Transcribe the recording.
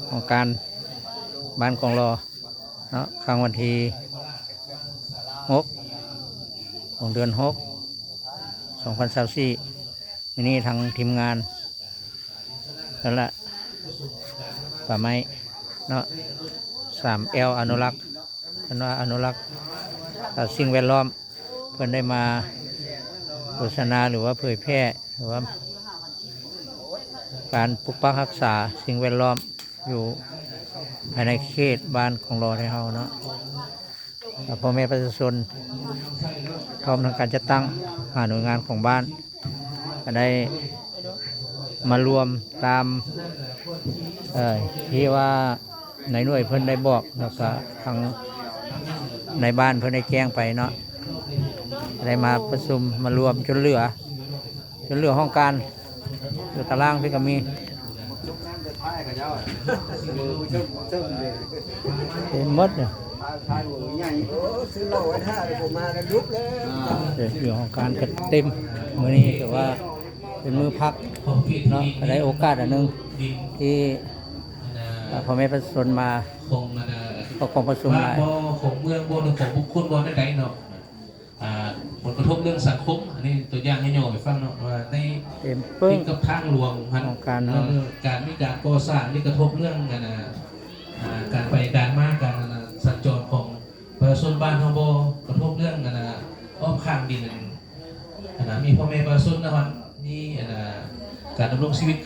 ຂອງການບ້ານກອງລໍເນາະ ຄັ້ງວັນທີຫົກ ຂອງເດືອນຫົກ ສອງພັນຊາວສີ່ ມື້ນີ້ທາງທີມງານ ນັ້ນລະ ປ່າໄມ້ເນາະ ສາມແອວ ອະນຸລັກ ເພິ່ນວ່າອະນຸລັກ ເອີ ສິ່ງແວດລ້ອມ ເພິ່ນໄດ້ມາໂຄສະນາ ຫຼືວ່າເຜີຍແຜ່ ຫຼືວ່າການປົກປັກຮັກສາສິ່ງແວດລ້ອມ ຢູ່ພາຍໃນເຂດບ້ານກອງລໍໄທເຮົາເນາະ. ແລະ ພໍ່ແມ່ປະຊາຊົນ ພ້ອມທັງການຈັດຕັ້ງ ຫ້າໜ່ວຍງານຂອງບ້ານ ກໍໄດ້ມາລວມຕາມ ເອີ ທີ່ວ່ານາຍໜ່ວຍເພິ່ນໄດ້ບອກ ແລ້ວກໍທາງນາຍບ້ານເພິ່ນໄດ້ແຈ້ງໄປເນາະ ໄດ້ມາປະຊຸມມາລວມຈົນເຫຼືອ ຈົນເຫຼືອຫ້ອງການ ຢູ່ຕາລ່າງພີ້ກໍມີ ເຕັມໝົດເລີຍ ເອີ ຢູ່ຫ້ອງການກໍເຕັມ. ມື້ນີ້ຖືວ່າເປັນມື້ພັກເນາະ ກໍໄດ້ໂອກາດອັນໜຶ່ງທີ່ ເອີ ພໍ່ແມ່ປະຊາຊົນມາເຂົ້າກອງປະຊຸມຫຼາຍ ຂອງເມືອງບໍ່ ຫຼືຂອງບຸກຄົນບໍ່ ແນວໃດເນາະ. ອ່າ ຜົນກະທົບເລື່ອງສັງຄົມ ອັນນີ້ຕົວຢ່າງຫຍໍ້ໆໃຫ້ຟັງເນາະ ວ່າໃນ ເຕັມປຶ້ງ ກ່ຽວກັບທາງຫຼວງຫັ້ນ ຂອງການເຮົາ ເລື່ອງການມີການກໍ່ສ້າງ ນີ້ກະທົບເລື່ອງ ອັນນ່າ ອ່າ ການໄປການມາ ການ ອັນນ່າ ສັນຈອນຂອງປະຊາຊົນບ້ານເຮົາບໍ່ ກະທົບເລື່ອງ ອັນນ່າ ອ້ອມຂ້າງດິນ ອັນນ່າ ມີພໍ່ແມ່ປະຊາຊົນນະ ມີ ອັນນ່າ ການດຳລົງຊີວິດ